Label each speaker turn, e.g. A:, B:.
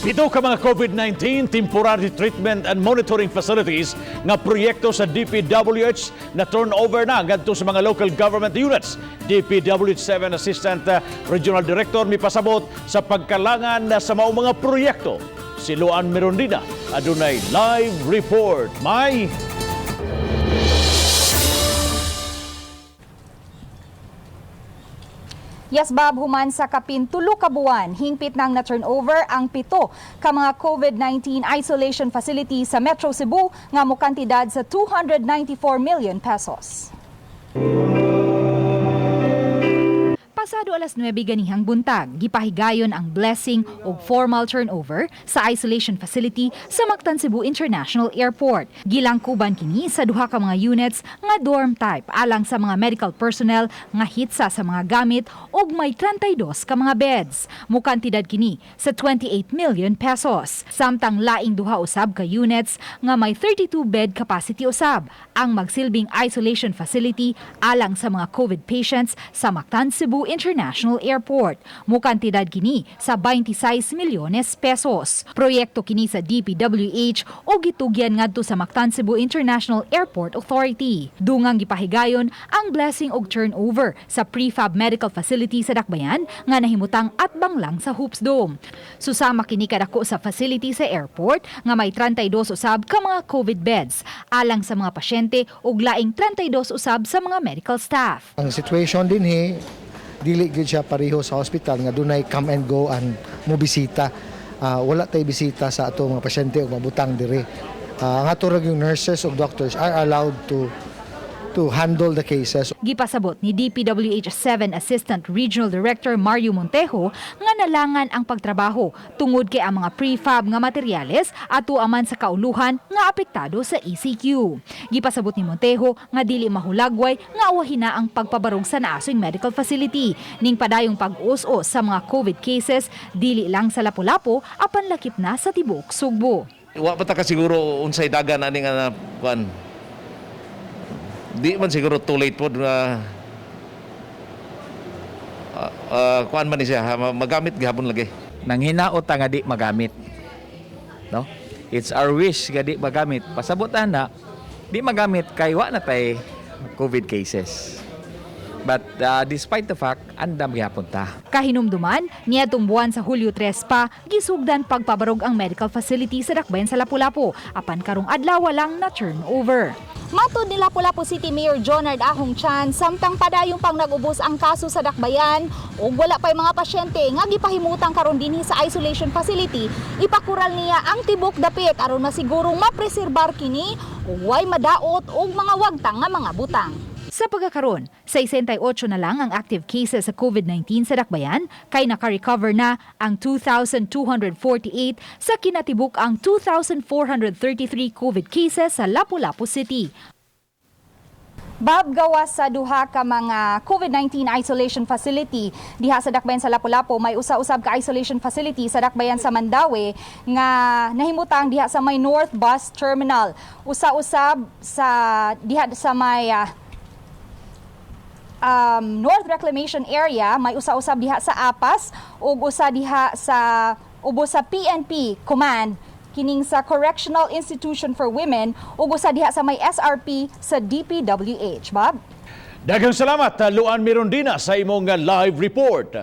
A: 7 ka mga COVID-19 temporary treatment and monitoring facilities nga proyekto sa DPWH na turnover na ngadto sa mga local government units. DPWH 7 Assistant Regional Director mipasabot sa pagkalangan na sa maong mga proyekto. Si Luan Mirondina adunay live report. May
B: Yes, Bob, human sa kapin 3 ka buwan, hingpit nang na turnover ang 7 ka mga COVID-19 isolation facility sa Metro Cebu nga mokantidad sa 294 million pesos. Pasado alas 9 ganihang buntag, gipahigayon ang blessing og formal turnover sa isolation facility sa Mactan Cebu International Airport. Gilangkuban kini sa duha ka mga units nga dorm type alang sa mga medical personnel nga hitsa sa mga gamit og may 32 ka mga beds. Mukantidad kini sa 28 million pesos. Samtang laing duha usab ka units nga may 32 bed capacity usab ang magsilbing isolation facility alang sa mga COVID patients sa Mactan Cebu International Airport. Mukantidad kini sa 26 milyones pesos. Proyekto kini sa DPWH o gitugyan ngadto sa Mactan Cebu International Airport Authority. Dungang gipahigayon ang blessing og turnover sa prefab medical facility sa Dakbayan nga nahimutang atbang lang sa Hoops Dome. Susama kini kadako sa facility sa airport nga may 32 usab ka mga COVID beds alang sa mga pasyente ug laing 32 usab sa mga medical staff.
C: Ang situation dinhi, dili gyud siya pareho sa hospital nga dunay come and go and mo bisita. Wala tay bisita sa ato mga pasyente ug mabutang diri. Ang ato ra yung nurses ug doctors are allowed to handle the cases.
B: Gipasabot ni DPWH 7 Assistant Regional Director Mario Montejo nga nalangan ang pagtrabaho tungod kay ang mga prefab nga materyales ato aman sa kauluhan nga apektado sa ECQ. Gipasabot ni Montejo nga dili mahulagway nga awahin na ang pagpabarog sa naasoy medical facility ning padayong pag-us-os sa mga COVID cases dili lang sa Lapu-Lapu apan lakip na sa tibuok Sugbo.
D: Wa pa ta kasiguro unsay dagan ani nga kuan. Di man siguro too late pod nga kuan man ni siya ha, magamit gihapon lagi.
E: Nanghinaot ta nga di magamit. No? It's our wish nga di magamit. Pasabot na di magamit kay wa na tay COVID cases. But despite the fact, andam gihapon ta.
B: Kahinumduman, niadtong buwan sa Hulyo 3 pa, gisugdan pagpabarog ang medical facility sa Dakbayan sa Lapu-Lapu, apan karong adlaw lang na turnover. Matod ni Lapu-Lapu City Mayor Jonard Ahong Chan, samtang padayong pang nag-ubos ang kaso sa Dakbayan ug wala pa'y mga pasyente nga gipahimutang karon dinhi sa isolation facility, ipakural niya ang tibok dapit aron masigurong mapreserbar kini ug way madaot og mga wagtang nga mga butang. Sa pagkakaron, 68 na lang ang active cases sa COVID-19 sa Dakbayan, kay naka-recover na ang 2,248 sa kinatibuk ang 2,433 COVID cases sa Lapu-Lapu City. Bob, gawas sa duha ka mga COVID-19 isolation facility diha sa Dakbayan sa Lapu-Lapu, may usa-usab ka isolation facility sa Dakbayan sa Mandaue nga nahimutang diha sa may North Bus Terminal. Usa-usab sa diha sa may North Reclamation Area, may usa-usab diha sa Apas ug usa diha sa ubos sa PNP Command kining sa Correctional Institution for Women ug usa diha sa may SRP sa DPWH. Bob?
A: Daghang salamat, Luan Mirondina, sa imong live report.